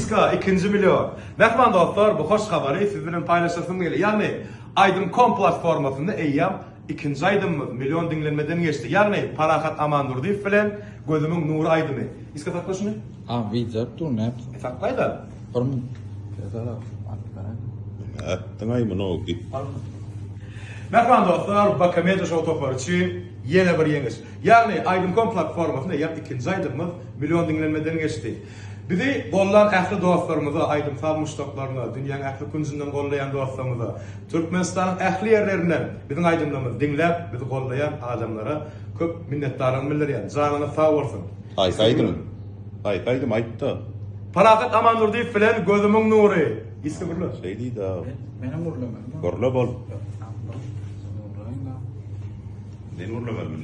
Iska ikinji million. Mähriban dostlar, bu hoş habary siz bilen paýlaşasym gelýär. Ýagny Aýdym.com platformasynda eýýäm ikinji aýdymymyz million diňlenmeden geçdi. Ýagny Parahat Amandurdyýew bilen Gözümiň nury aýdymy. Iska sakla şuny. A wideo alyp dur nätsin. E saklaýda. Bir minut. Serdar aga alyp beräý. Nätdiňaý muny git. Mähriban dostlar, Baka Media Show topary üçin ýene bir ýeňiş. Ýagny Aýdym.com platformasynda eýýäm ikinji aýdymymyz million diňlenmeden geçdi. Bizi gollan ähli dostlarymyza, aýdym-saz muşdaklaryna, dünýäň ähli künjünden gollaýan dostlarymyza, Türkmenistanyň ähli ýerlerinden biziň aýdymlarymyzy diňläp, bizi gollaýan adamlara köp minnetdarlygymy bildirýän. Janyňyz sag bolsun! Haýsy aýdym? Haýsy aýdym aýtda. Parahat Amandurdyýew bilen Gözümiň nury. Isle gürle. Şeý diýdä. Menem gürlemeli. Gürle bol. Men gürlemelimi?